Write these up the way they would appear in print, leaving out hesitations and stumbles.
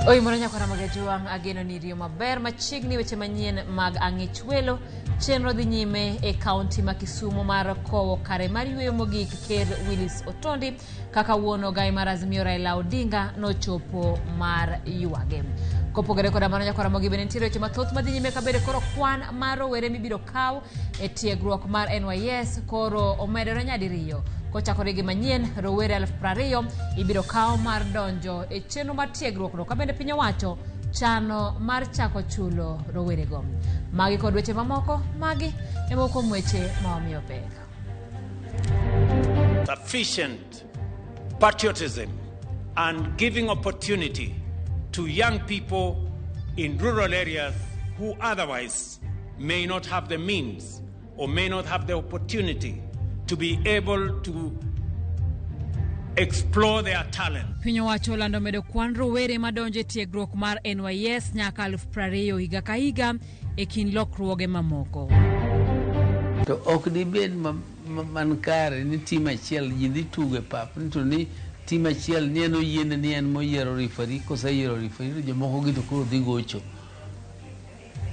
Oimore nyakwara mag Ajwang', ageno ni riyo maber machiegni weche manyien mag ang'ich welo. Chenro dhi nyime e kaunti ma Kisumu mar kowo kare mar yueyo mogik Ker Willis Otondi kaka wuon ogai mar Azimio Raila Odinga nochopo mar ywage. Kopogore koda mano nyakwara mogi bende nitiere weche mathoth madhi nyime kabede koro kwan mar rowere mibiro kaw e tiegruok mar NYS koro omedore nyadiriyo. Kochakore gi manyien, rowere 20,000 ibiro kaw mar donjo e chenro mar tiegruokno ka bende piny owacho chano mar chako chulo rowerego. Magi kod weche mamoko, magi e moko kuom weche ma wamiyo pek. Sufficient patriotism and giving opportunity to young people in rural areas who otherwise may not have the means or may not have the opportunity to be able to explore their talent. Piny owacho olando medo kwan rowere madonjo e tiegruok mar NYS nyaka 20,000 higa ka higa e kind lokruoge mamoko. To ok dibed man kare ni tim achiel ji dhi tugo e pap ni to ni tim achiel ni en oyiene ni en moyiero referee koseyiero referee to jomoko gi to koro dhi gocho.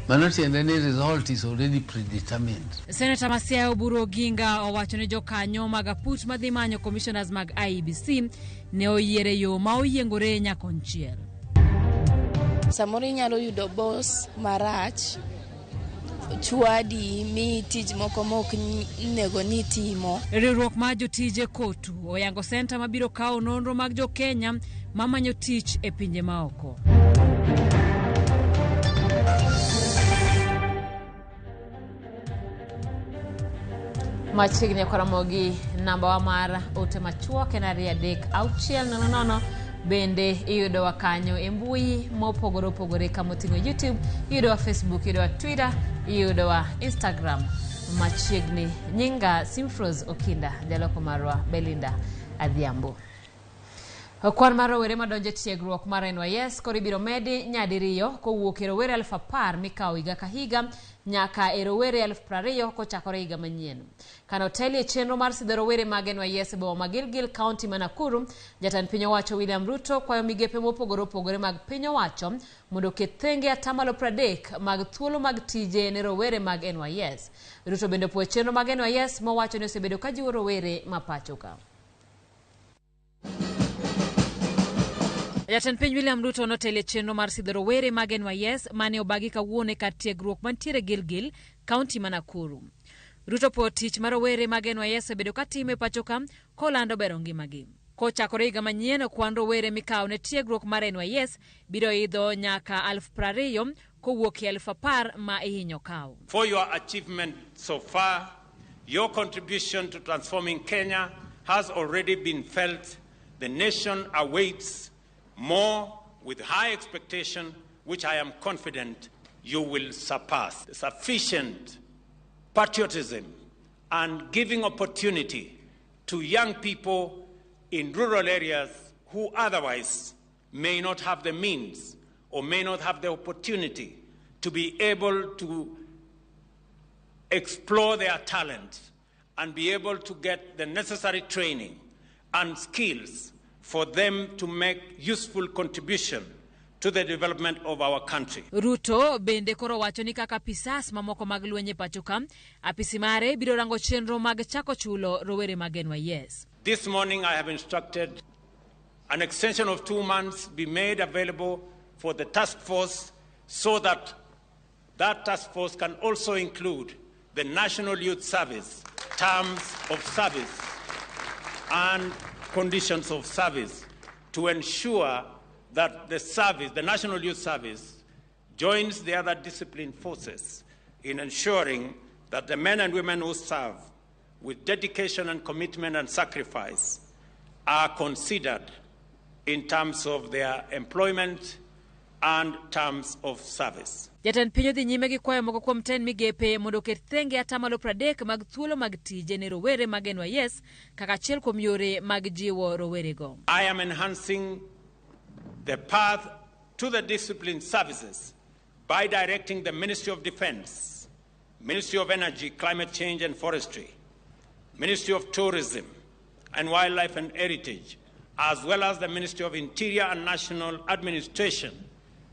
Mano tiende ni result is already predetermined. Seneta ma Siaya Oburu Oginga owacho ni jokanyo mag aput madhi manyo commissioners mag IEBC ne oyier e yo ma oyiengore nyakonchiel. Samoro inyalo yudo boss marach chwadi miyi tich moko mok onego ni itimo. Riwruok mar jotije KOTU oyango senta mabiro kawo nonro mag jo-Kenya mamanyo tich e pinje maoko. Machiegni Ramogi namba wa mar ote machuok en 23600. Bende iyudowa kanyo e mbui mopogore opogore kamoting'o YouTube, iyudowa Facebook, iyudowa Twitter, iyudowa Instagram. Machiegni nyinga Simfros Okinda, jaloko marwa Belinda Adhiambo. Kwan mar rowere madonjo e tiegruok mar NYS koro ibiro medi nyadiriyo kowuok e rowere 10,000 mikawo higa ka higa nyaka e rowere 20,000 kochakore higa manyien. Kane otelie chenro mar sidho rowere mag NYS e boma ma Gilgil, kaunti ma Nakuru, jatend piny owacho William Ruto kwayo migepe mopogore opogore mag piny owacho mondo oket thenge atamalo 30 mag thuolo mag tije ne rowere mag NYS. Ruto bende opuoyo chenro mag NYS mowacho ni osebedo ka jiwo rowere ma pacho ka. Jatend piny William Ruto notelie chenro mar sidho rowere mag NYS mane obagi kawuono e kar tiegruok mantiere Gilgil, kaunti ma Nakuru. Ruto puoyo tich ma rowere mag NYS osebedo ka timo e pacho ka kolando bero ngimagi. Kochakore higa manyien, kwan rowere mikawo ne tiegruok mar NYS biro idho nyaka 20,000 kowuok e 10,000 ma ihinyo kawo. For your achievement so far, your contribution to transforming Kenya has already been felt. The nation awaits more with high expectation, which I am confident you will surpass. Sufficient patriotism and giving opportunity to young people in rural areas who otherwise may not have the means or may not have the opportunity to be able to explore their talent and be able to get the necessary training and skills for them to make useful contribution to the development of our country. Ruto bende koro wacho ni kaka apisas mamoko mag lweny e pacho ka, apisi mare biro rango chenro mag chako chulo rowere mag NYS. This morning I have instructed an extension of 2 months be made available for the task force so that that task force can also include the National Youth Service, terms of service and conditions of service to ensure that the National Youth Service, joins the other discipline forces in ensuring that the men and women who serve with dedication and commitment and sacrifice are considered in terms of their employment and terms of service. Jatend piny odhi nyime gi kwayo moko kuom tend migepe mondo oket thenge atamalo 30 mag thuolo mag tije ne rowere mag NYS kaka achiel kuom yore mag jiwo rowerego. I am enhancing the path to the discipline services by directing the Ministry of Defense, Ministry of Energy, Climate Change and Forestry, Ministry of Tourism and Wildlife and Heritage, as well as the Ministry of Interior and National Administration,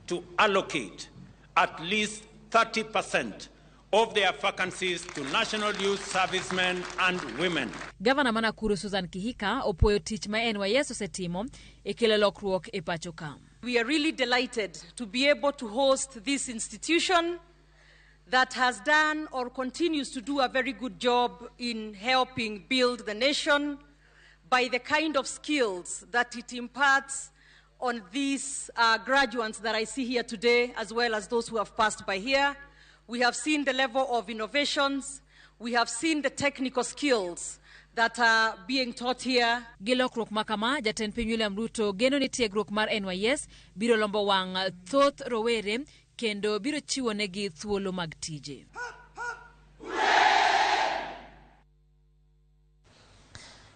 to allocate at least 30% of their vacancies to national youth servicemen and women. Gavana ma Nakuru Susan Kihika opuoyo tich ma NYS osetimo e kelo lokruok e pacho ka. We are really delighted to be able to host this institution that has done or continues to do a very good job in helping build the nation by the kind of skills that it imparts on these graduates that I see here today, as well as those who have passed by here. We have seen the level of innovations. We have seen the technical skills that are being taught here. Gi lokruok ma kama, jatend piny William Ruto geno ni tiegruok mar NYS biro lombo wang' thoth rowere kendo biro chiwo negi thuolo mag tije.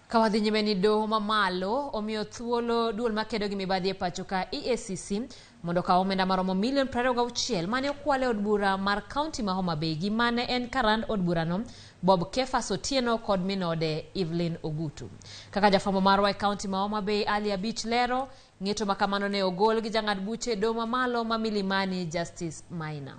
Ka wadhi nyime ni doho mamalo omiyo thuolo duol makedo gi mibadhi e pacho ka EACC mondo okaw omenda maromo milion 26 mane okwal e od bura mar kaunti ma Homa Bay gi mane en karand od burano Bob Kefas Otieno kod minode Evelyn Ogutu. Kaka jafwambo marwa e kaunti ma Homa Bay Ali Abich lero, ng'eto ma kamano ne ogol gi jang'ad buche e doho mamalo ma Milimani Justice Maina.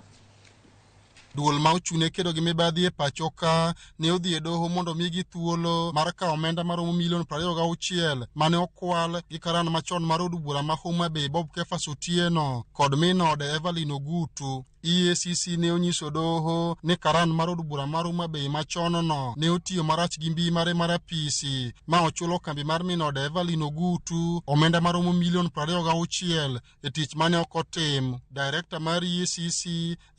Duol ma ochung'ne kedo gi mibadhi e pacho ka ne odhi e doho mondo migi thuolo mar kawo omenda maromo milion 26 mane okwal gi karan machon mar od bura ma Homa Bay Bob Kefas Otieno kod minode Evelyn Ogutu. EACC ne onyiso doho ni karan mar od bura mar Homa Bay machon no ne otiyo marach gi mbi mare mar apisi ma ochulo kambi mar minode Evelyn Ogutu omenda maromo milion 26 e tich mane ok otim. Director mar EACC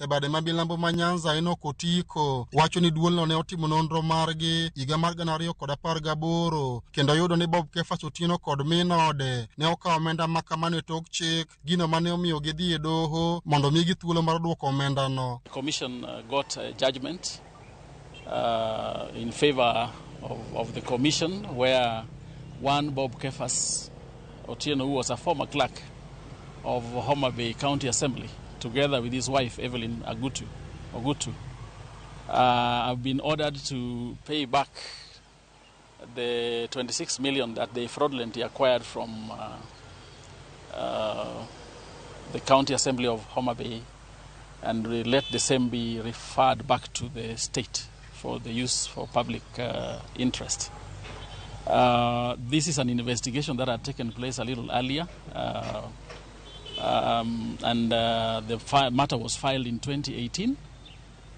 e bade ma milambo ma Nyanza Enoch Otiko wacho ni duolno ne otimo nonro margi higa mar 2018 kendo yudo ni Bob Kefas Otieno kod minode ne okawo omenda ma kamano e tok chik, gino mane omiyo gidhi e doho mondo migi thuolo mar duoko omenda no. The commission got a judgment in favor of the commission, where one Bob Kefas Otieno, who was a former clerk of Homa Bay County Assembly, together with his wife Evelyn Ogutu, have been ordered to pay back the 26 million that they fraudulently acquired from the County Assembly of Homa Bay, and let the same be referred back to the state for the use for public interest. This is an investigation that had taken place a little earlier, and the matter was filed in 2018.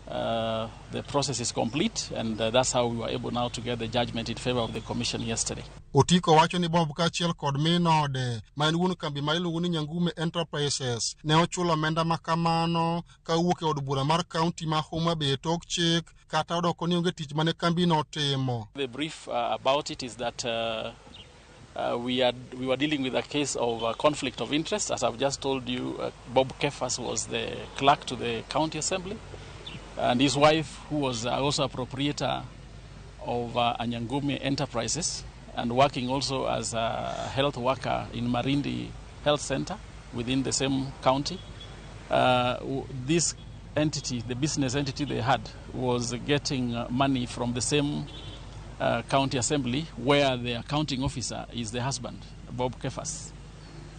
The process is complete, and that's how we were able now to get the judgment in favor of the commission yesterday. Otiko wacho ni Bob kaachiel kod minode ma en wuon kambi ma iluongo ni Nyangume Enterprises ne ochulo omenda ma kamano kawuok e od bura mar kaunti ma Homa Bay tok chik kata odoko ni onge tich mane kambino otimo. The brief about it is that we were dealing with a case of conflict of interest. As I've just told you, Bob Kefas was the clerk to the county assembly, and his wife, who was also a proprietor of Anyangume Enterprises and working also as a health worker in Marindi Health Center within the same county. This entity, the business entity they had, was getting money from the same county assembly where the accounting officer is the husband, Bob Kefas.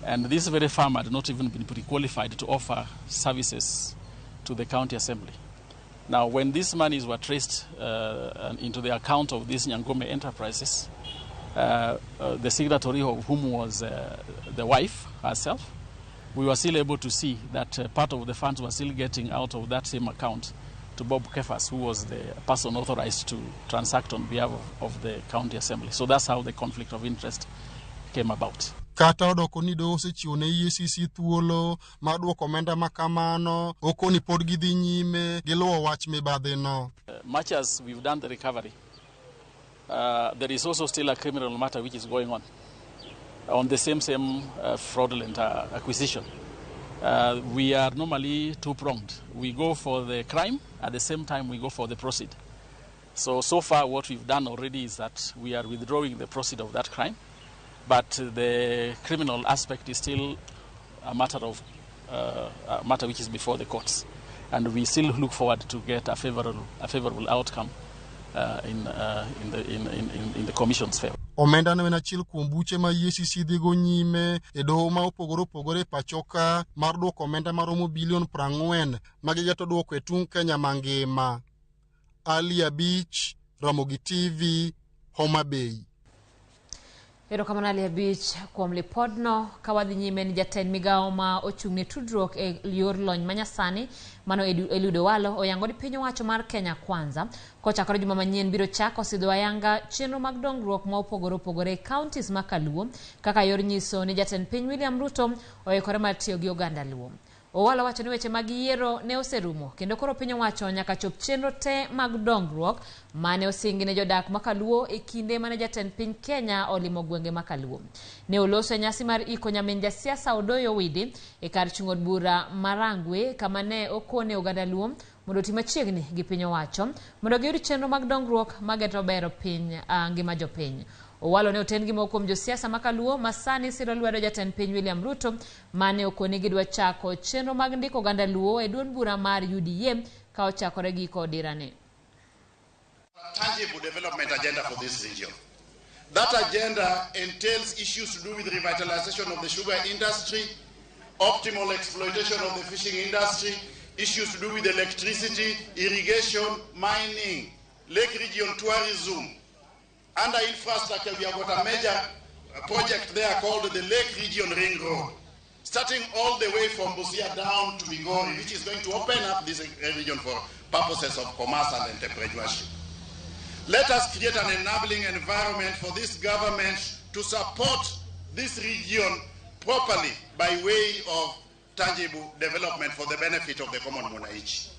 And this very firm had not even been pre-qualified to offer services to the county assembly. Now, when these monies were traced into the account of these Nyangome Enterprises, the signatory of whom was the wife herself, we were still able to see that part of the funds were still getting out of that same account to Bob Kefas, who was the person authorized to transact on behalf of the county assembly. So that's how the conflict of interest came about. Kata odoko ni doho osechiwo ne EACC thuolo mar duoko omenda ma kamano, okoni pod gidhi nyime giluwo wach mibadhino. Much as we've done the recovery, there is also still a criminal matter which is going on the same fraudulent acquisition. We are normally two-pronged. We go for the crime, at the same time we go for the proceed. So far what we've done already is that we are withdrawing the proceed of that crime, but the criminal aspect is still a matter of a matter which is before the courts, and we still look forward to get a favorable outcome in the commission's favor. Omenda no en achiel kuom buche ma EACC dhigo nyime e doho ma opogore opogore e pacho ka mar duoko omenda maromo bilion 40 ma gigeto duoko e tung' Kenya mangima. Ali Abich, Ramogi TV, Homa Bay. Erokamano Ali Abich kuom lipodno. Ka wadhi nyime ni jatend migawo ma ochung' ne tudruok e yor lony manyasani mano Eliud Owalo oyango ni piny owacho mar Kenya Kwanza kochakore juma manyien biro chako sidho ayanga chenro mag dongruok ma opogore opogore e counties ma Kaluo kaka yor nyiso ni jatend piny William Ruto oikore mar tiyo gi oganda Luo. Owalo wacho ni weche mag yiero ne oserumo kendo koro piny owacho nyaka chop chenro te mag dongruok mane osingi ne jodak ma Kaluo e kinde mane jatend piny Kenya olimo gwenge ma Kaluo. Ne oloso e nyasi mar iko nyamin jasiasa Odoyo Owidi e kar chung' od bura ma Rangwe kama ne okone oganda Luo mondo oti machiegni gi piny owacho mondo giyud chenro mag dongruok mageto bero piny ngima jopiny. Owalo ne oten gi moko kuom josiasa ma Kaluo ma sani siro lwedo jatend piny William Ruto mane okoni gidwa chako chenro mag ndiko oganda Luo e duond bura mar UDA ka ochakore gi kodirane. Tangible development agenda for this region. That agenda entails issues to do with revitalization of the sugar industry, optimal exploitation of the fishing industry, issues to do with electricity, irrigation, mining, lake region tourism. Under infrastructure, we have got a major project there called the Lake Region Ring Road, starting all the way from Busia down to Migori, which is going to open up this region for purposes of commerce and entrepreneurship. Let us create an enabling environment for this government to support this region properly by way of tangible development for the benefit of the common mwananchi.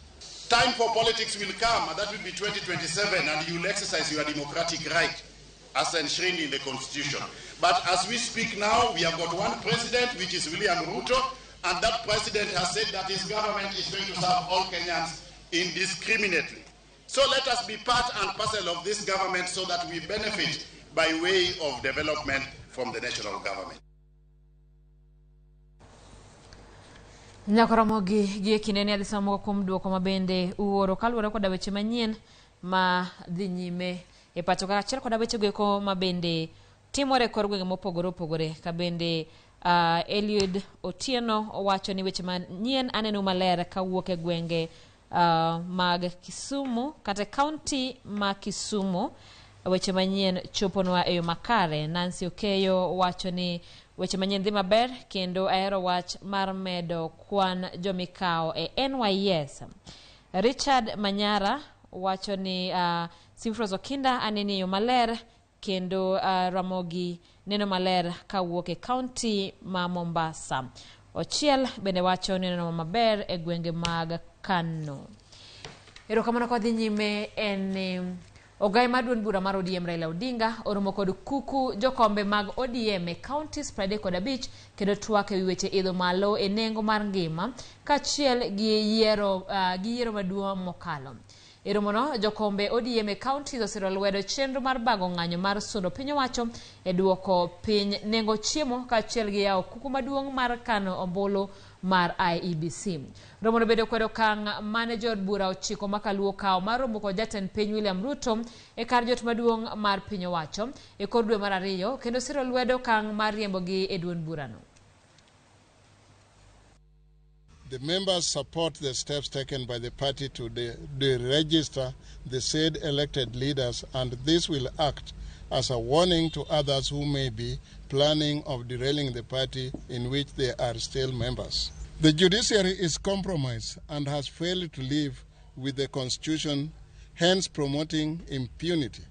Time for politics will come, and that will be 2027, and you will exercise your democratic right as enshrined in the Constitution. But as we speak now, we have got one president, which is William Ruto, and that president has said that his government is going to serve all Kenyans indiscriminately. So let us be part and parcel of this government so that we benefit by way of development from the national government. Nyakoromogi gi e kinde ni adhi somo moko kuom duoko ma bende uoro kaluwore koda weche manyien ma dhi nyime e pacho ka achiel koda weche goeko ma bende timore e kor gwenge mopogore opogore ka bende Eliud Otieno owacho ni weche manyien aneno maler kawuok e gwenge mag Kisumu kata kaunti ma Kisumu. Weche manyien choponwa e yo makare. Nancy Okeyo wacho ni weche manyien dhi maber kendo ahero wach mar medo kwan jomikawo e NYS. Richard Manyara wacho ni Simfros Okinda aneni e yo maler kendo Ramogi neno maler kawuok e kaunti ma Mombasa. Ochiel bende wacho ni neno maber e gwenge mag Kano. Erokamano kodhi nyime en ogai mar duond bura mar ODM Raila Odinga oromo kod kuku jokombe mag ODM e counties 35 kendo twak ewi weche idho malo e nengo mar ngima kaachiel gi yiero maduong' mokalo. E romono jokombe ODM e counties osiro lwedo chenro mar bago ng'anyo mar sundo piny owacho e duoko piny nengo chiemo kaachiel gi yawo kuku maduong' mar kano ombulu mar IEBC. Romono bedo kwedo okang' mane jood bura ochiko makaluo kawo mar romo kod jatend piny William Ruto e kar jot maduong' mar piny owacho e kor dwe mar ariyo kendo siro lwedo okang' mar riembogi e duond burano. The members support the steps taken by the party to deregister the said elected leaders, and this will act as a warning to others who may be planning of derailing the party in which they are still members. The judiciary is compromised and has failed to live with the constitution, hence promoting impunity.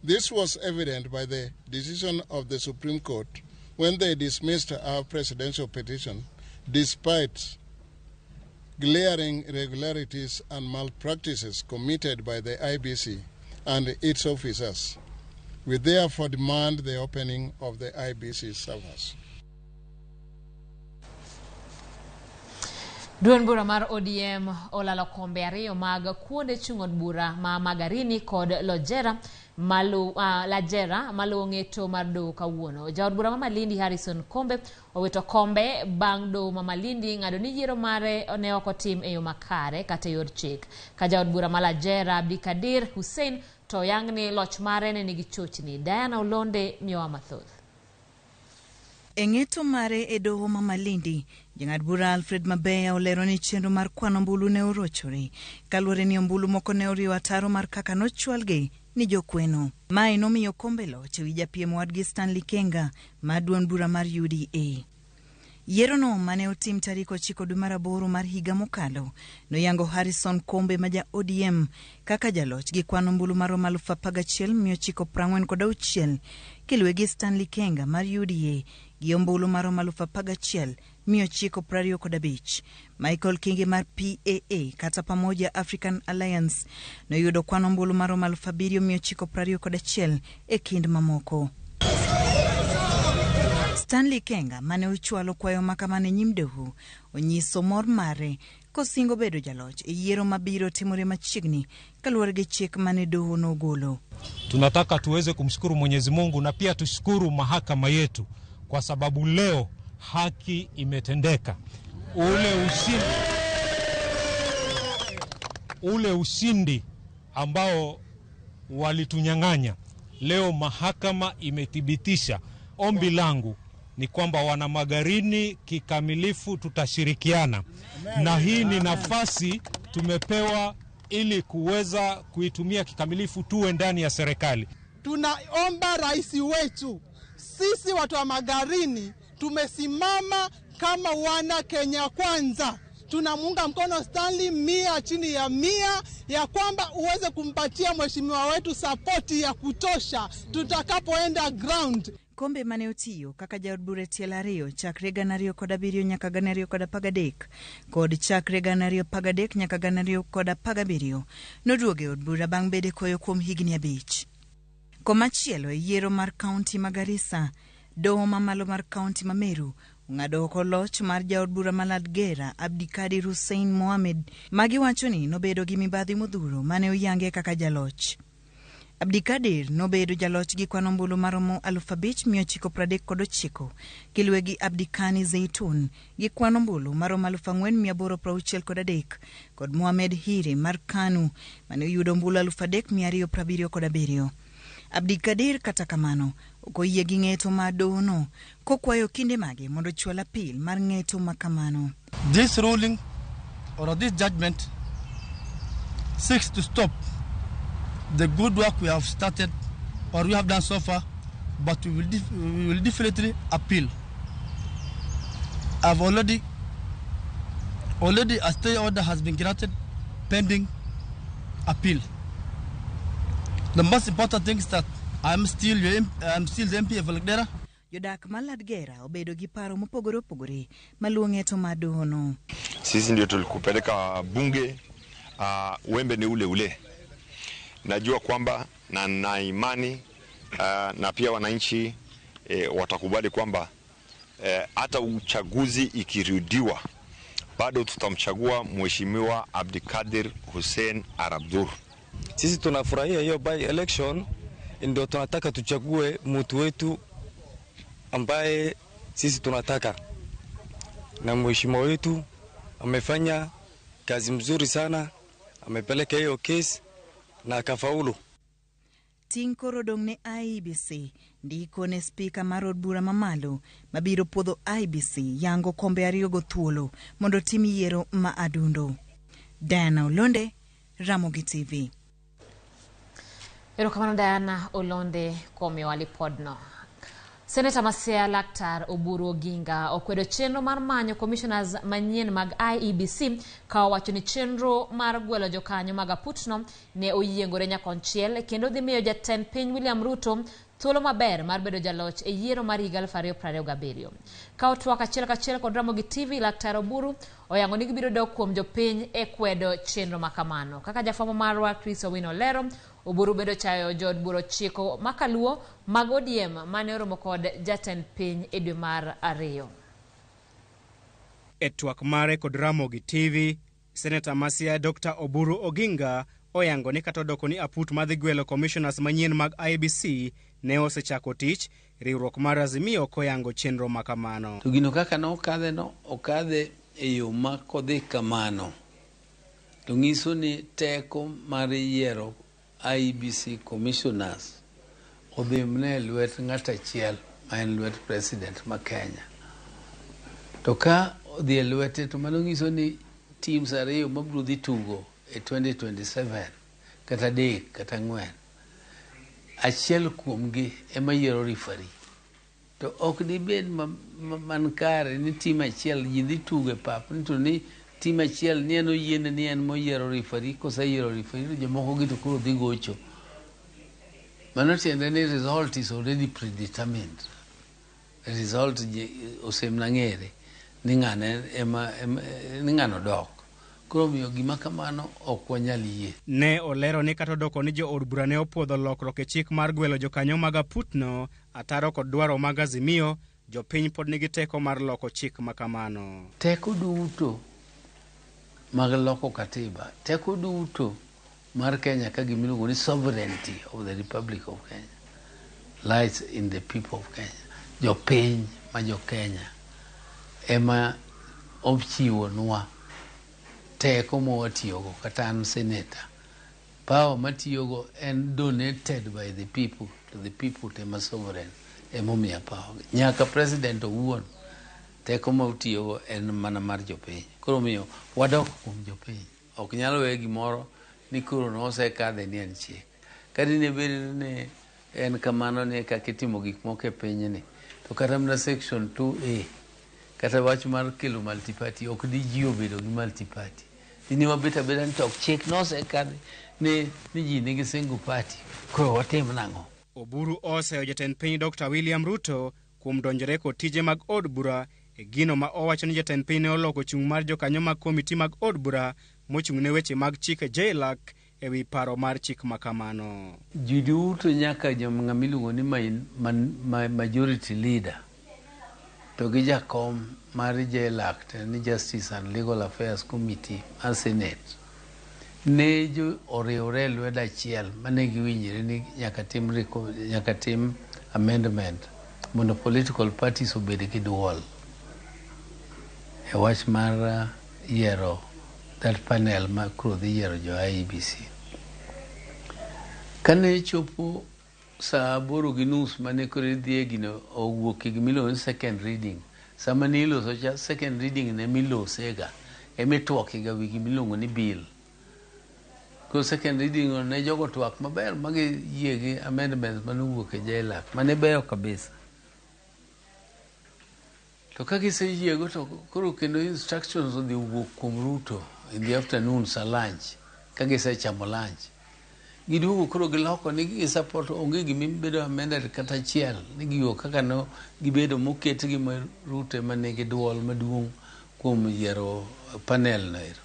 This was evident by the decision of the Supreme Court when they dismissed our presidential petition, despite glaring irregularities and malpractices committed by the IBC and its officers. We therefore demand the opening of the IBC servers. Duond bura mar ODM olalo kombe ariyo mag kuonde chung' od bura ma Magarini kod Lojera Lajera maluwo ng'eto mar doho kawuono. Jaod bura ma Malindi Harrison Kombe owito kombe bang' doho ma Malindi ng'ado ni yiero mare ne ok otim e yo makare kata e yor chik. Ka jaod bura ma Lajera Abdikadir Hussein to oyang ni loch mare ne nigi chochni. Diana Olonde miyowa mathoth. E ng'eto mare e doho ma Malindi, jang'ad bura Alfred Mabeya olero ni chenro mar kwano ombulu ne orochore kaluwore ni ombulu moko ne oriwo ataro mar kaka nochwalgi ni jokweno. Mae nomiyo Kombe loch ewi japiem wadgi Stanley Kenga mar duond bura mar UDA. Yierono mane otim tarik 9 dwe mar 8 mar higa mokalo noyango Harrison Kombe ma ja ODM kaka jaloch gi kwan ombulu maromo 11,946 kiluwe gi Stanley Kenga mar UDA gi ombulu maromo 11,925. Michael Kingi mar PAA kata Pamoja African Alliance noyudo kwan ombulu maromo 7,921 e kind mamoko. Stanley Kenga mane ochwalo kwayo makamano e nyim doho onyiso mor mare kosingo bedo jaloch e yiero mabiro timore machiegni kaluwore gi chik mane doho nogolo. Tunataka tuweze kumshukuru Mwenyezi Mungu na pia tushukuru mahakama yetu kwa sababu leo haki imetendeka. Ule ushindi ambao walitunyang'anya leo mahakama imethibitisha. Ombi langu ni kwamba wana Magarini kikamilifu tutashirikiana, na hii ni nafasi tumepewa ili kuweza kuitumia kikamilifu, tuwe ndani ya serikali. Tunaomba rais wetu, sisi watu wa Magarini tumesimama kama wana Kenya Kwanza. Tunamuunga mkono Stanley 100% ya kwamba uweze kumpatia mheshimiwa wetu sapoti ya kutosha tutakapoenda ground. Kombe mane otiyo kaka jaod bura e tielo 2 chakre 2007 nyaka 2013 kod chakre 2013 nyaka 2017 noduogo e od bura bang' bedo e koyo kuom higni 5. Komachielo e yiero mar kaunti ma Garissa, doho mamalo mar kaunti ma Meru ong'ado oko loch mar jaod bura ma Ladgera Abdikadir Hussein Mohamed magiwacho ni nobedo gi mibadhi modhuro mane oyange kaka jaloch. Abdikadir nobedo jaloch gi kwan ombulu maromo 5,939 kiluwe gi Abdikani Zeitun gi kwan ombulu maromo 4,863 kod Mohamed Hire mar Kanu mane oyudo ombulu 3,277. Abdikadir kata kamano ok oyie gi ng'eto mar dohono kokwayo kinde mage mondo ochwal apil mar ng'eto makamano. This ruling or this judgment seeks to stop the good work we have started or we have done so far, but we will definitely appeal. I've already a stay order has been granted pending appeal. The most important thing is that I'm still the MP of Lagdera. Jodak ma Ladgera obedo gi paro mopogore opogore maluwo ng'eto mar dohono. Sisi ndio tulikupeleka bunge, wembe ni ule ule. Najua kwamba na imani na pia wananchi watakubali kwamba hata uchaguzi ikirudiwa bado tutamchagua Mheshimiwa Abdikadir Hussein Arabdur. Sisi tunafurahia hiyo by election, ndio tunataka tuchague mtu wetu ambaye sisi tunataka. Na mheshimiwa wetu amefanya kazi mzuri sana, amepeleka hiyo case na akafaulu. Ting' koro dong' ne IEBC ndiko ne spika mar od bura mamalo mabiro puodho IEBC yango kombe 2 go thuolo mondo tim yiero ma adundo. Diana Olonde, Ramogi TV. Erokamano Diana Olonde kuom miyowa lipodno. Seneta ma Siaya Laktar Oburu Oginga okwedo chenro mar manyo commissioners manyien mag IEBC ka owacho ni chenro mar gwelo jokanyo mag aputno ne oyiengore nyakonchiel kendo dhi miyo jatend piny William Ruto thuolo maber mar bedo jaloch e yiero mar higa 2027. Ka otwak achiel kachiel kod Ramogi TV, Laktar Oburu oyango ni gibiro dok kuom jopiny e kwedo chenro makamano. Kaka jafwambo marwa Chris Owino lero, Oburu bedo chayo jood bura 9 makaluo mag ODM mane oromo kod jatend piny e dwe mar 2. E twak mare kod Ramogi TV, Seneta ma Siaya Dr. Oburu Oginga oyango ni kata odoko ni aput madhi gwelo commissioners manyien mag IEBC ne osechako tich, riwruok mar Azimio koyango chenro makamano. To gino kaka nokadhe no, okadhe e yo ma kodhi kamano to nyiso ni teko mar yiero IEBC commissioners odhi mne e lwet ng'at achiel ma en lwet president ma Kenya. To ka odhi e lwete to mano nyiso ni teams ariyo mabiro dhi tugo e 2027 kata 3 kata 4, achiel kuomgi ema yiero referee. To ok dibed man kare ni team achiel ji dhi tugo e pap ni to ni team achiel ni en oyiene ni en moyiero referee, koseyiero referee to jomoko gi to koro dhi gocho. Mano tiende ni result is already predetermined. Result osemna ng'ere ni ng'ane ema ni ng'ano dok. Koro omiyo gima kamano ok wanyal yie. Ne olero ni kata odoko ni jood bura ne opuodho lokruok e chik mar gwelo jokanyo mag aputno ataro kod dwaro mag Azimio, jopiny pod nigi teko mar loko chik ma kamano. Teko duto mag loko katiba, teko duto mar Kenya ka gima iluongo ni sovereignty of the Republic of Kenya lies in the people of Kenya. Jopiny ma jo Kenya ema ochiwonwa teko ma watiyogo. Kata an senator, power matiyogo en donated by the people to the people, to ema sovereign emomiya power. Nyaka president owuon teko ma otiyogo en mana mar jopiny. Koro omiyo wadok kuom jopiny. Ok nyal we gimoro ni koro nosekadhe ni en chik. Ka dine bed ni en kamano ni kaka itimo gik moko e pinyni, to kata mana section 2A kata wach mar kelo multiparty ok di ji obedo gi multiparty. Dine wabet abeda ni to ok chik nosekadhi ni ji nigi single party, koro watim nang'o? Oburu oseyo jatend piny Dr. William Ruto kuom donjore kod tije mag od bura e gino ma owacho ni jatend piny ne oloko chung' mar jokanyo mag komiti mag od bura mochung' ne weche mag chike JLAC e wi paro mar chik ma kamano. Ji duto nyaka ng'ama iluongo ni majority leader to gi jakom mar JLAC to ni Justice and Legal Affairs Committee mar Senate ne jo oriwre e lwedo achiel mane giwinjre ni nyaka tim amendment mondo political parties obed gi duol e wach mar yiero that panel ma koro dhi yiero jo IEBC. Kane chopo saa 8:30 mane koro idhi e gino owuok e gima iluongo ni second reading. Sama ne iloso cha second reading ne milosega emitwakega wi gima iluongo ni bill. Koro second reading no ne jogo twak maber ma giyie gi amendments mane owuok e JLAC mane beyo kabisa. To ka giseyiego to koro kendo instructions odhi owuok kuom Ruto in the afternoon sa lunch ka gisechamo lunch. Giduogo koro giloko ni gi support onge gima bedo amended kata achiel ni gigo kaka no gibedo moketgi ma Ruto ema nigi duol maduong' kuom yiero panel no ero.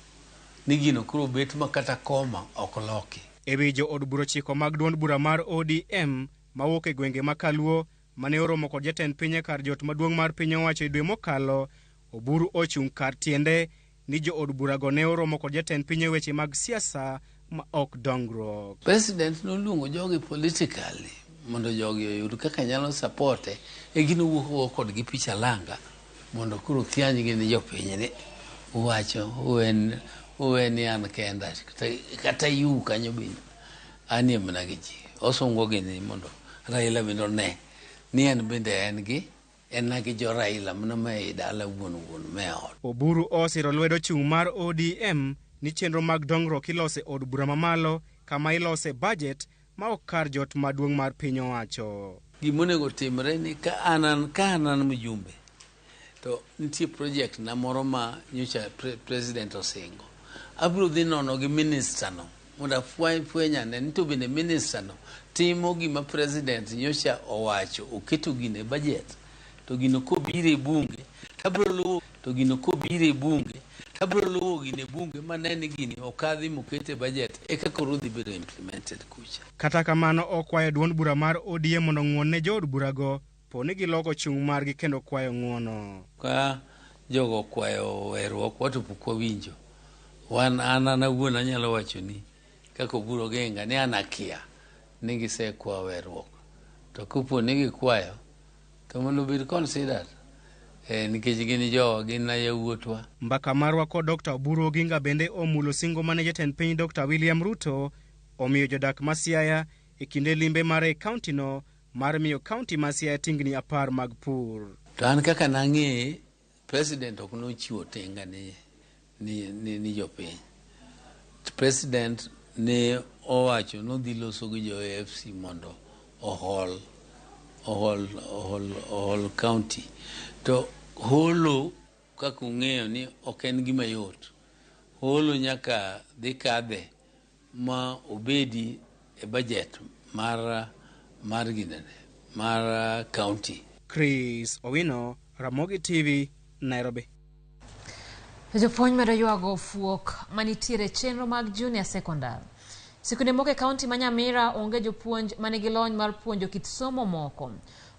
Ni gino koro bet ma kata koma ok loki. E wi jood bura 9 mag duond bura mar ODM mawuok e gwenge ma Kaluo mane oromo kod jatend piny e kar jot maduong' mar piny owacho e dwe mokalo, Oburu ochung' kar tiende ni jood burago ne oromo kod jatend piny e weche mag siasa ma ok dongruok. President noluongo jogi politically mondo jogi oyud kaka nyalo supporte e gino wuok go kodgi picha langa mondo koro thianygi ni jopiny ni uwacho uweni an kenda kata yu kanyo bende anie mana gi ji. Osungo gi ni mondo Raila bende one ni en bende en gi en gi jo Raila mana ma ei dala wuon wuon me ot. Oburu osiro lwedo chung' mar ODM ni chenro mag dongruok ilose od bura mamalo kama ilose budget ma ok kar jot maduong' mar piny owacho. Gimonego timre ni ka an mjumbe to nitie project na moro ma nyocha president osingo. Abiro dhi nono gi minister no mondo afwenyane ni to bende minister no timo gima president nyocha owacho oketo gino e budget to gino kobiro e bunge tabiro luwo to gino kobiro e bunge tabiro luwo gino e bunge mane ni gini okadhi mokete budget eka koro dhi bedo implemented kucha. Kata kamano okwayo duond bura mar ODM mondo ng'uon ne jood burago po ni giloko chung' margi kendo kwayo ng'uono. Ka jogo okwayo weruok wato pok wawinjo. Wan an awuon anyalo wacho ni kaka Oburu Oginga ni an akia ni gisekwayo weruok. To kopo ni gikwayo to mondo obed considered nikech gin jowa, gin yawuotwa. Mbaka marwa kod Dr. Oburu Oginga bende omulo singo mane jatend piny Dr. William Ruto omiyo jodak ma Siaya e kinde limbe mare e kauntino mar miyo kaunti ma Siaya tingni 10 mag pur. To an kaka nang'eye, president ok nochiwo tinga ni jopiny. President ne owacho nodhi loso gi jo AFC mondo ohol county. To holo kaka ung'eyo ni ok en gima yot. Holo nyaka dhi kadhe ma obedi e budget mar ginene, mar county. Chris Owino, Ramogi TV, Nairobi. Jopuonj medo ywago fuok manitiere chenro mag junior secondary. Sikunde moko e kaunti ma Nyamira onge jopuonj manigi lony mar puonjo kit somo moko.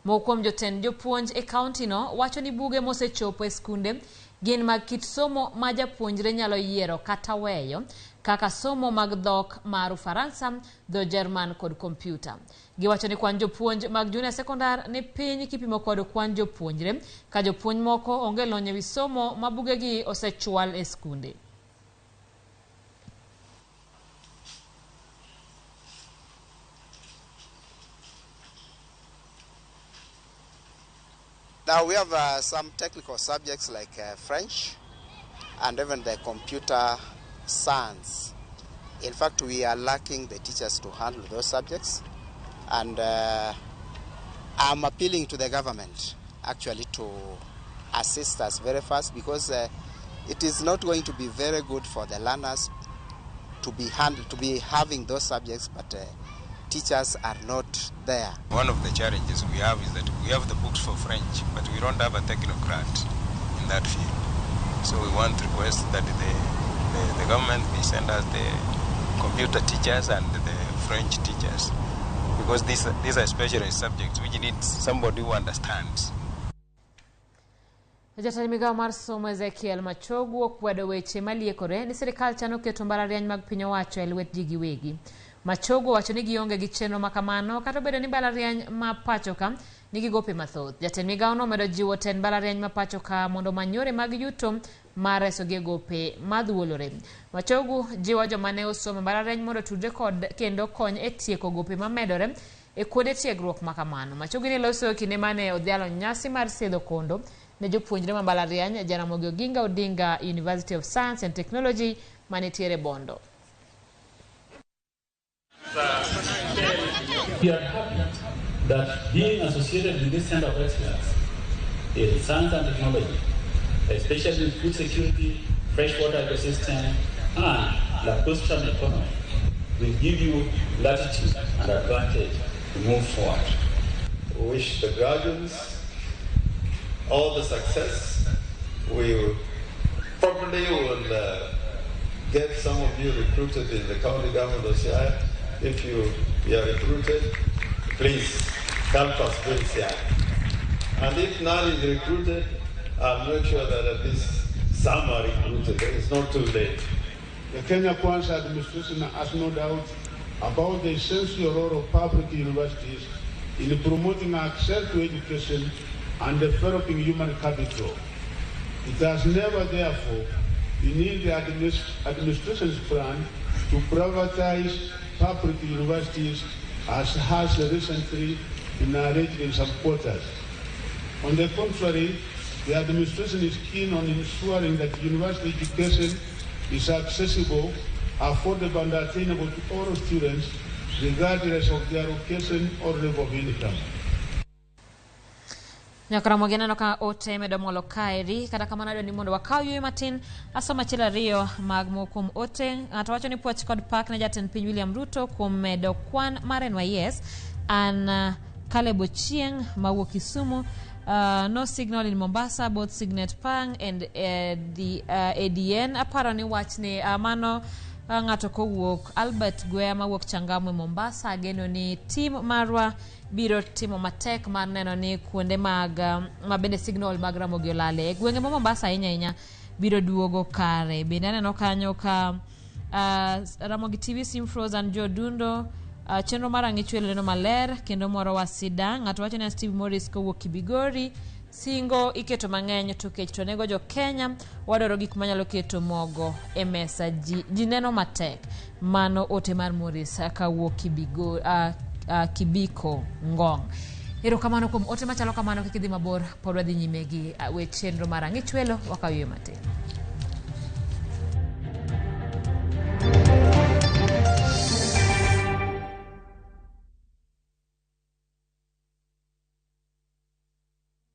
Moko kuom jotend jopuonj e kaunti no wacho ni buge mosechopo e skunde gin mag kit somo ma japuonjre nyalo yiero kata weyo, kaka somo mag dhok mar Ufaransa, dho Jerman kod kompyuta. Giwacho ni kwan jopuonj mag junior secondary ni piny kipimo kod kwan jopuonjre, ka jopuonj moko onge lony ewi somo ma bugegi osechwal e skunde. Now we have some technical subjects like French and even the computer science. In fact, we are lacking the teachers to handle those subjects. And I'm appealing to the government actually to assist us very fast, because it is not going to be very good for the learners to be having those subjects, but teachers are not there. One of the challenges we have is that we have the books for French, but we don't have a technocrat in that field. So we want to request that the government may send us the computer teachers and the French teachers, because these are specialized subjects which need somebody who understands. Jatend migao mar somo Ezekiel Machogu okwedo weche maliekore ni sirikal chano keto mbalariany mag piny owacho e lwet ji giwegi. Machogu owacho ni gionge gi chenro makamano kata obedo ni mbalariany ma pacho ka nigi gope mathoth. Jatend migao no omedo jiwo tend mbalariany ma pacho ka mondo omany yore mag yuto mar resogi e gope madhuolore. Machogu jiwo joma ne osomo mbalariany mondo otudre kod kendo kony e tieko gope mamedore e kuonde tiegruok makamano. Machogu ne loso e kinde mane odhialo nyasi mar sidho kondo ne jopuonjre ma mbalariany Jaramogi Oginga Odinga University of Science and Technology manitiere Bondo. We are happy that being associated with this center of excellence in science and technology, especially in food security, freshwater ecosystem, and lacustrine economy, will give you latitude and advantage to move forward. We wish the graduates all the success. We probably will get some of you recruited in the county government of Siaya. If you are recruited, please help us build Siaya. And if none is recruited, I'll make sure that at least some are recruited. It's not too late. The Kenya Kwanza administration has no doubt about the essential role of public universities in promoting access to education and developing human capital. It has never, therefore, been in the administration's plan to privatize public universities, as has recently been alleged in some quarters. On the contrary, the administration is keen on ensuring that university education is accessible, affordable, and attainable to all students, regardless of their location or level of income. Nyakaramogi aneno ka ote medo molo kaeri, kata kamano adwa ni mondo wakaw yueyo matin. Asomo achiel ariyo mag moko kuom ote. Ng'ato wacho ni puoch kod pak ne jatend piny William Ruto kuom medo kwan mar NYS. An Caleb Ochieng mawuok Kisumu. No signal in Mombasa, both Signet Pang and the ADN. Aparo ni wachni mano ng'ato kowuok Albert Gwea mawuok Changamwe Mombasa. Ageno ni tim marwa biro timo matek mar neno ni kuonde mag ma bende signal mag Ramogi olale e gwenge ma Mombasa ahinya ahinya biro duogo kare. Bende aneno kanyo ka Ramogi TV Simfroze and Joe Dundo Chenro mar ang'ichwelo neno maler kendo morowa sida. Ng'ato wacho ni Steve Morris kowuok Kibigori. Singo iketo mang'eny to kech to nego jo Kenya. Wadwaro gik manyalo keto mogo e mesa ji, ji neno matek. Mano ote mar Morris kawuok Kibigo, Kibiko Ngong. Erokamano kuom ote machalo kamano kik idhi mabor pod wadhi nyime gi wech chenro mar ang'ichwelo wakaw yweyo matin.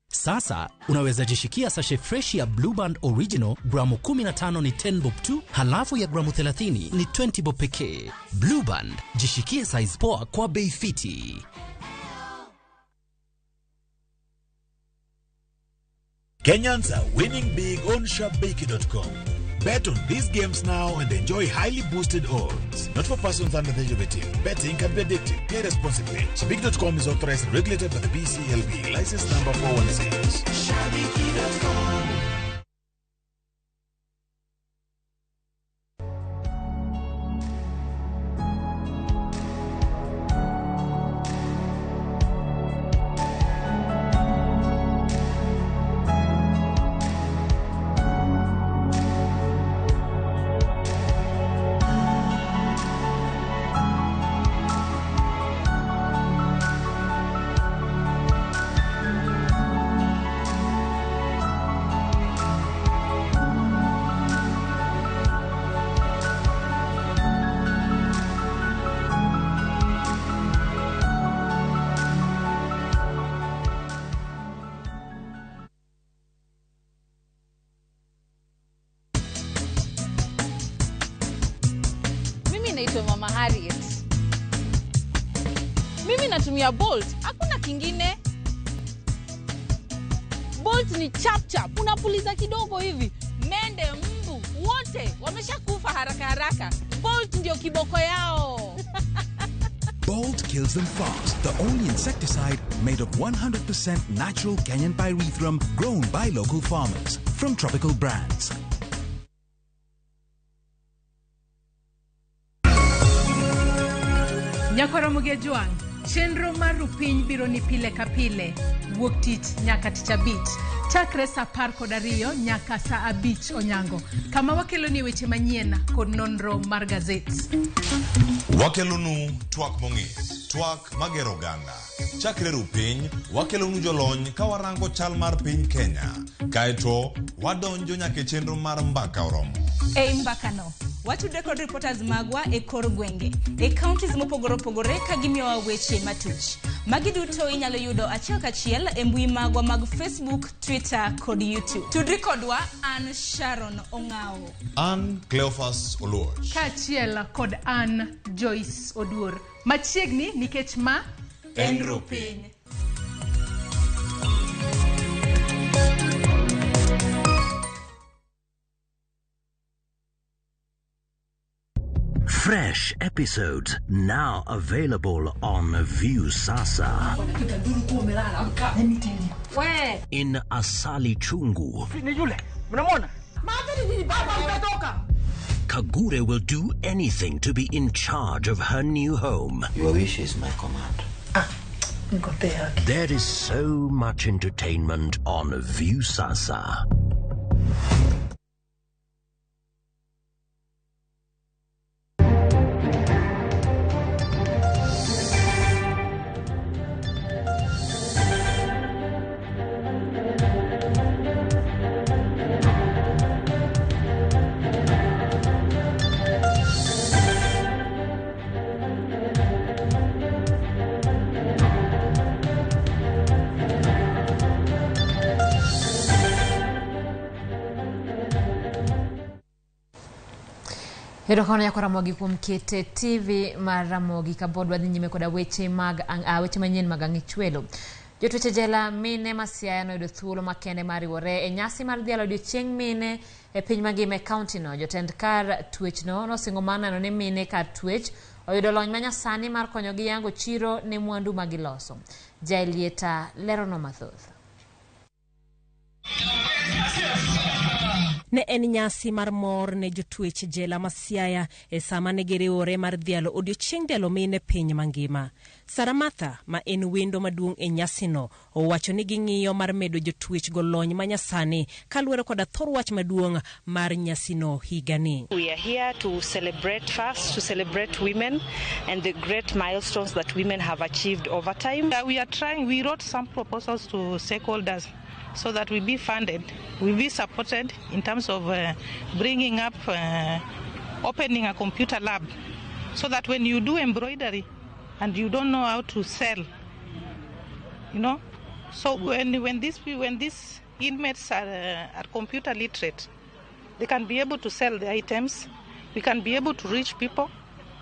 Sasa unaweza jishikia sachet fresh ya Blueband Original gramu 15 ni 10 bob tu, halafu ya gramu 30 ni 20 bob pekee. Blueband, jishikie size poa kwa bei fiti. Kenyans are winning big on Shabiki.com. Bet on these games now and enjoy highly boosted odds. Not for persons under the age of 18. Betting can be addictive. Play responsibly. Shabiki.com is authorized and regulated by the BCLB. License number 416. Shabiki.com. Mimi naitwa Mama Harriet. Mimi natumia Bolt, hakuna kingine. Bolt ni chap chap, unapuliza kidogo hivi, mende, mbu, wote wameshakufa haraka haraka. Bolt ndio kiboko yao. Bolt kills them fast, the only insecticide made of 100% natural Kenyan pyrethrum grown by local farmers from Tropical Brands. Nyakwara Mugejwang, chenro mar Rupiny biro ni pile ka pile, wuok tich nyaka tich abich, chakre saa 12 nyaka saa 5 onyango, kama wakeloni weche manyien kod nonro mar gazet. Wakelonu twak mong'ith, twak magero oganda. Chakre Rupiny, wakelonu jolony ka warango chal mar piny Kenya. Kaeto, wadonjo nyaka e chenro mar mbaka oromo. Ei mbakano, watudre kod reporters magwa e kor gwenge, e counties mopogore opogore ka gimiyowa weche matuch. Magi duto inyalo yudo achiel kachiel e mbui magwa mag Facebook, Twitter kod YouTube. Tudri kodwa an Sharon Ong'ao. An Cleophas Oluoch. Kaachiel kod an Joyce Oduor. Machiegni nikech ma en Rupiny. Fresh episodes now available on Viusasa. In Asali Chungu, Kagure will do anything to be in charge of her new home. Your wish is my command. There is so much entertainment on Viusasa. Erokamano nyako Ramogi kuom kete TV mar Ramogi kapod wadhi nyime koda weche mag weche manyien mag ang'ichwelo. Jotwech e jela mine ma Siaya noyudo thuolo makende mar riwore e nyasi mar dhialo odiochieng' mine e piny mangima e kaunti no. Jotend kar twechno nosingo mar neno ni mine kar twech oyudo lony manyasani mar konyogi yango chiro ne mwandu ma giloso. Jaelieta lerono mathoth. Ne en nyasi mar mor ne jotwech jela ma Siaya e sama ne giriwore mar dhialo odiochieng' dhialo mine piny mangima. Sara Martha ma en wendo maduong' e nyasino owacho ni ging'iyo mar medo jotwech go lony manyasani kaluwore koda thor wach maduong' mar nyasino higani. We are here to celebrate first, to celebrate women and the great milestones that women have achieved over time. We are trying, we wrote some proposals to stakeholders so that we be funded, we be supported in terms of bringing up, opening a computer lab so that when you do embroidery and you don't know how to sell, you know, so when these inmates are computer literate, they can be able to sell the items. We can be able to reach people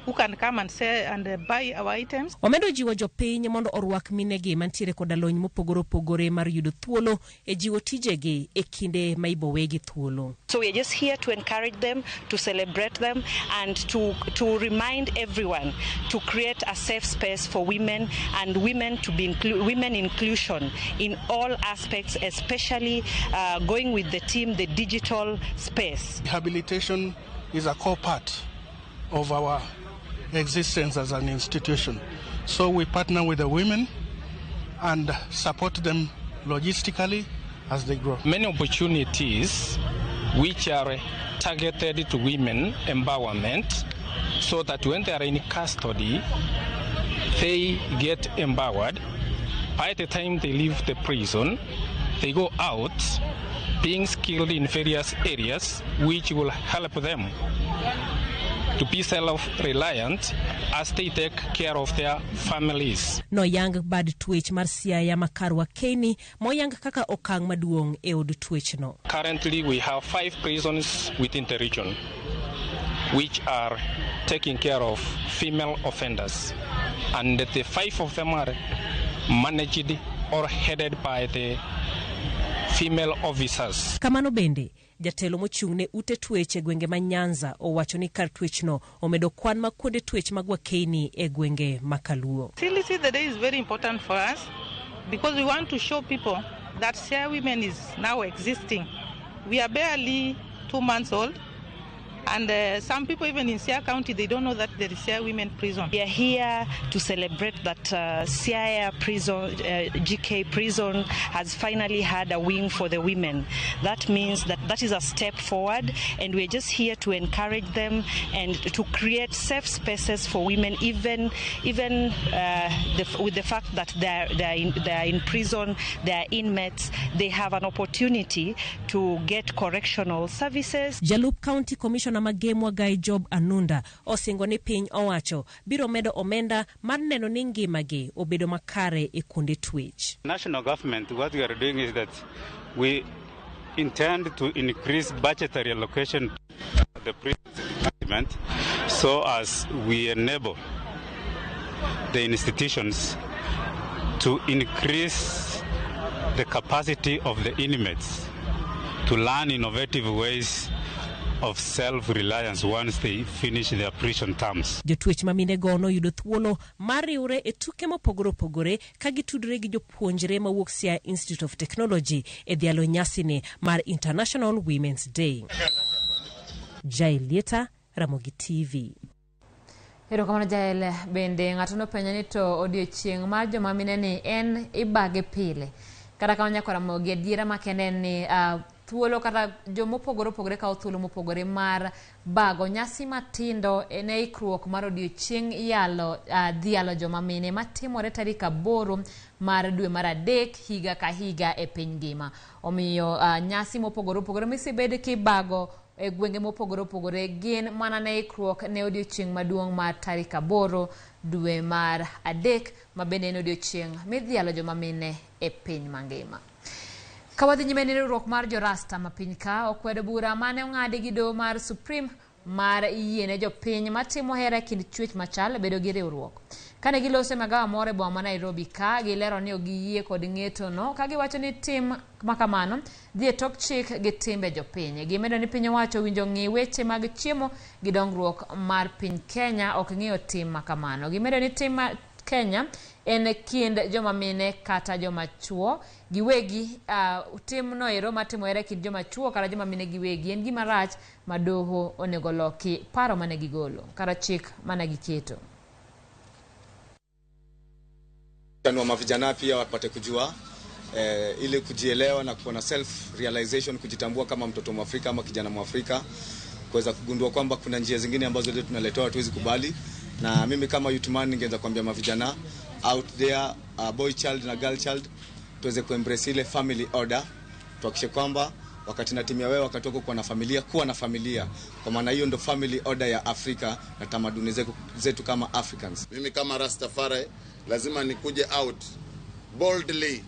who can come and sell and buy our items. Omedo jiwo jopiny mondo orwak minegi mantiere koda lony mopogore opogore mar yudo thuolo e jiwo tijegi e kinde ma ibowegi thuolo. So we are just here to encourage them, to celebrate them, and to remind everyone to create a safe space for women and women to be women inclusion in all aspects, especially going with the team, the digital space. Rehabilitation is a core part of our existence as an institution. So we partner with the women and support them logistically as they grow. Many opportunities which are targeted to women empowerment, so that when they are in custody, they get empowered. By the time they leave the prison, they go out being skilled in various areas which will help them to be self-reliant as they take care of their families. Noyang bad twech mar Siaya Makarwa Keni moyang kaka okang' maduong' e od twechno. Currently we have 5 prisons within the region which are taking care of female offenders, and the 5 of them are managed or headed by the female officers. Kamano bende jatelo mochung' ne ute twech e gwenge ma Nyanza owacho ni kar twechno omedo kwan mag kuonde twech mag Wakeni e gwenge ma Kaluo. Seriously, the day is very important for us because we want to show people that Siaya Women is now existing. We are barely 2 months old. And some people even in Siaya County, they don't know that there is Siaya Women Prison. We are here to celebrate that Siaya Prison, GK Prison, has finally had a wing for the women. That means that is a step forward, and we are just here to encourage them and to create safe spaces for women, even with the fact that they are in prison, they are inmates, they have an opportunity to get correctional services. Jalup County Commissioner Magemwa Guy Job Anunda osingo ni piny owacho biro medo omenda mar neno ni ngimagi obedo makare e kuonde twech. National government, what we are doing is that we intend to increase budgetary allocation to the prisons department so as we enable the institutions to increase the capacity of the inmates to learn innovative ways of self-reliance once they finish their prison terms. Jotwech ma mine go noyudo thuolo mar riwre e tuke mopogore opogore ka gitudore gi jopuonjre mawuok Siaya Institute of Technology e dhialo nyasini mar International Women's Day. Jael Lieta, Ramogi TV. Erokamano Jael. Bende ng'ato nopenjo ni to odiochieng' mar joma mine ni en ibage pile. Kata kamano nyaka Ramogi, adiera makende en ni thuolo kata jomopogore opogore kawo thuolo mopogore mar bago nyasi matindo ne ikruok mar odiochieng' yalo dhialo joma mine matimore tarik 8 mar dwe mar 3 higa ka higa e piny ngima. Omiyo nyasi mopogore opogore misebed kibago e gwenge mopogore opogore gin mana ne ikruok ne odiochieng' maduong' mar tarik 8 dwe mar 3 ma bende en odiochieng' midhialo joma mine e piny mangima. Kawadhi nyime ni riwruok mar jorasta ma piny ka okwedo bura mane ong'adi gi doho mar Supreme mar yiene jopiny matimo hera e kind chwech machal bedo gi riwruok. Kane giloso e magawa moro e boma ma Nairobi ka gilero ni ok giyie kod ng'etono ka giwacho ni tim makamano dhi e tok chik gi timbe jopiny. Gimedo ni piny owacho owinjo ng'i weche mag chiemo gi dongruok mar piny Kenya ok ng'iyo tim makamano. Gimedo ni tim Kenya en kind joma mine kata joma chuo giwegi. Timno ero matimore e kind joma chuo kata joma mine giwegi en gima rach ma doho onego loki paro mane gigolo kata chik mane giketo. Chanua mavijana pia wapate kujua ili kujielewa na kuwa na self realization, kujitambua kama mtoto Mwafrika ama kijana Mwafrika, kuweza kugundua kwamba kuna njia zingine ambazo leo tunaletewa hatuwezi kubali. Na mimi kama youth man ningeweza kuambia mavijana out there, boy child na girl child, tuweze kuembrace ile family order, tuhakikishe kwamba wakati natimia wewe wakati wako kuwa na familia, kuwa na familia, kwa maana hiyo ndo family order ya Afrika na tamaduni zetu kama Africans. Mimi kama Rastafari lazima nikuje out boldly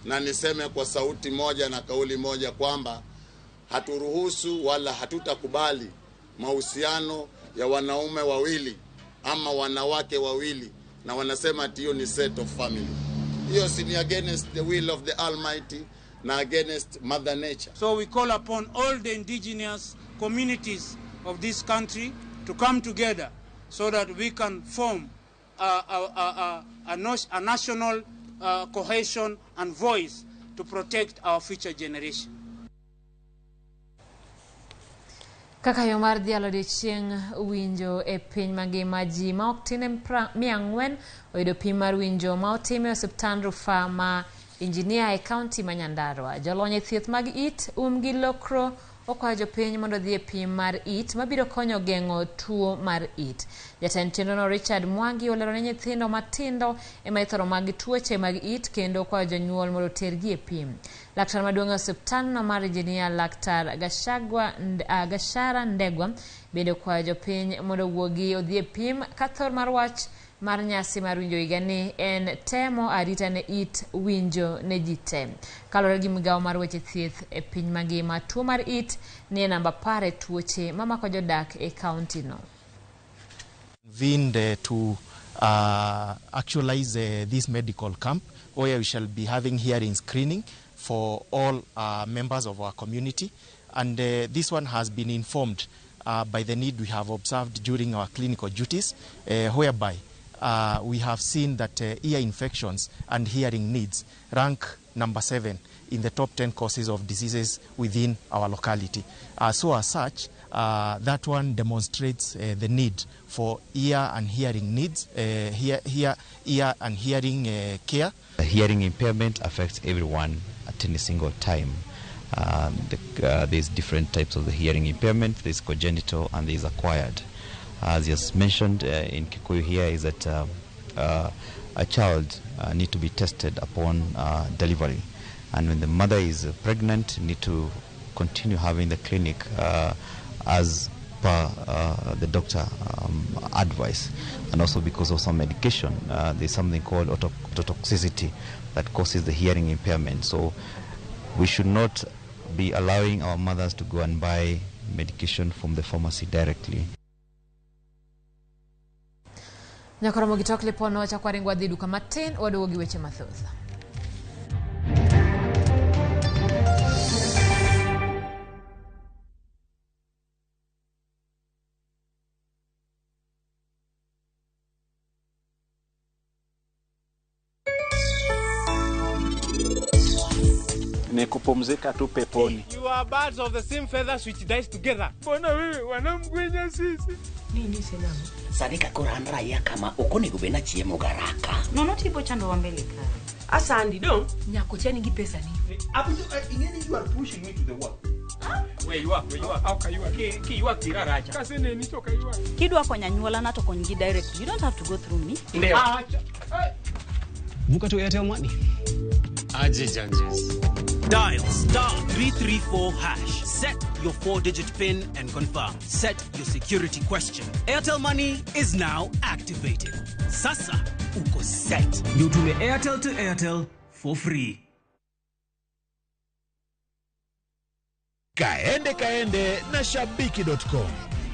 na niseme kwa sauti moja na kauli moja kwamba haturuhusu wala hatutakubali mahusiano ya wanaume wawili ama wanawake wawili na wanasema ati hiyo ni set of family. Hiyo si ni against the will of the Almighty na against Mother Nature. So we call upon all the indigenous communities of this country to come together so that we can form a national cohesion and voice to protect our future generation. Kaka yo mar dhialo odiechieng' winjo e piny mangima, ji ma ok tin 400 oyudo pim mar winjo ma otim e osiptand rufaa ma Injinia e kaunti ma Nyandarua. Jolony e thieth mag it, um gi lokro okwayo jopiny mondo odhi e pim mar it mabiro konyo geng'o tuo mar it. Jatend chenrono Richard Mwangi olero ne nyithindo matindo ema ithoro mag tuoche mag it kendo okwayo jonyuol mondo otergi e pim. Laktar maduong' e osiptandno mar Injinia Laktar Gashara Ndegwa bende okwayo jopiny mondo owuogi odhi e pim ka thor mar wach mar nyasi mar winjo higani en temo arita ne it winjo ne ji te. Kaluwore gi migawo mar weche thieth e piny mangima, tuo mar it ni e namba 10 e tuoche mamako jodak e kaunti no. Convened to actualize this medical camp where we shall be having hearing screening for all members of our community, and this one has been informed by the need we have observed during our clinical duties, whereby we have seen that ear infections and hearing needs rank number 7 in the top 10 causes of diseases within our locality. So as such, that one demonstrates the need for ear and hearing needs, ear and hearing care. Hearing impairment affects everyone at any single time. There's different types of the hearing impairment. There's congenital and there's acquired. As just mentioned in Kikuyu here is that a child need to be tested upon delivery, and when the mother is pregnant, need to continue having the clinic as per the doctor advice. And also because of some medication, there's something called ototoxicity that causes the hearing impairment. So we should not be allowing our mothers to go and buy medication from the pharmacy directly. Nyakoromo gi tok lipono wachako waringo wadhi duka matin waduogo gi weche mathoth. Ni kupumzika tu peponi. You are birds of the same feathers which dies together. Mbona wewe wanamgwenya sisi? Nini senamo? Sani ka koro an raia kama ok onego bed nachiemo garaka. Nono tipo chando wa mbele ka. Asandi dong, nyako chani gi pesa ni. Abujo ingeni you are pushing me to the wall. Where you are, where you are. How can you are? Ki you are kira racha. Kasene ni to ka you are. Kidwa konya nyuola na to konygi directly. You don't have to go through me. Ndio. Vuka to Airtel Money. Aje janjes. Dial star 334 hash. Set your 4-digit PIN and confirm. Set your security question. Airtel Money is now activated. Sasa uko set. Ndio tume Airtel to Airtel for free. Kaende kaende na shabiki.com.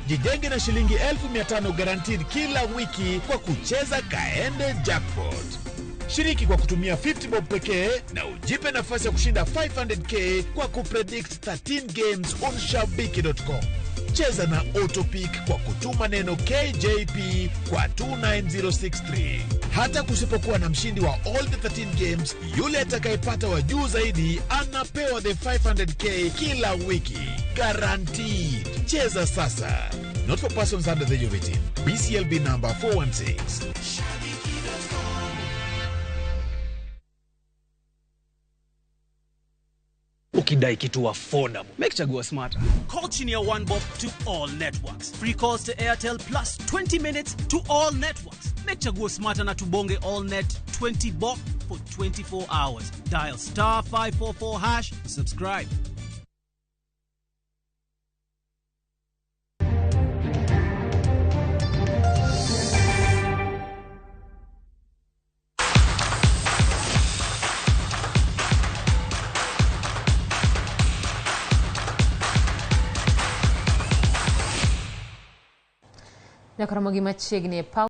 Jijenge na shilingi 1500 guaranteed kila wiki kwa kucheza Kaende Jackpot. Shiriki kwa kutumia 50 bob pekee na ujipe nafasi ya kushinda 500k kwa kupredict 13 games on shabiki.com. Cheza na autopick kwa kutuma neno KJP kwa 29063. Hata kusipokuwa na mshindi wa all the 13 games, yule atakayepata wa juu zaidi anapewa the 500K kila wiki. Guaranteed. Cheza sasa. Not for persons under the age of 18. BCLB number 416. Ukidai kitu affordable, make chagua smarter. Call chini ya 1 bob to all networks. Free calls to Airtel plus 20 minutes to all networks. Make chagua smarter na tubonge all net 20 bob for 24 hours. Dial star 544 hash, subscribe. Nyaka romo gi machiegni e paw.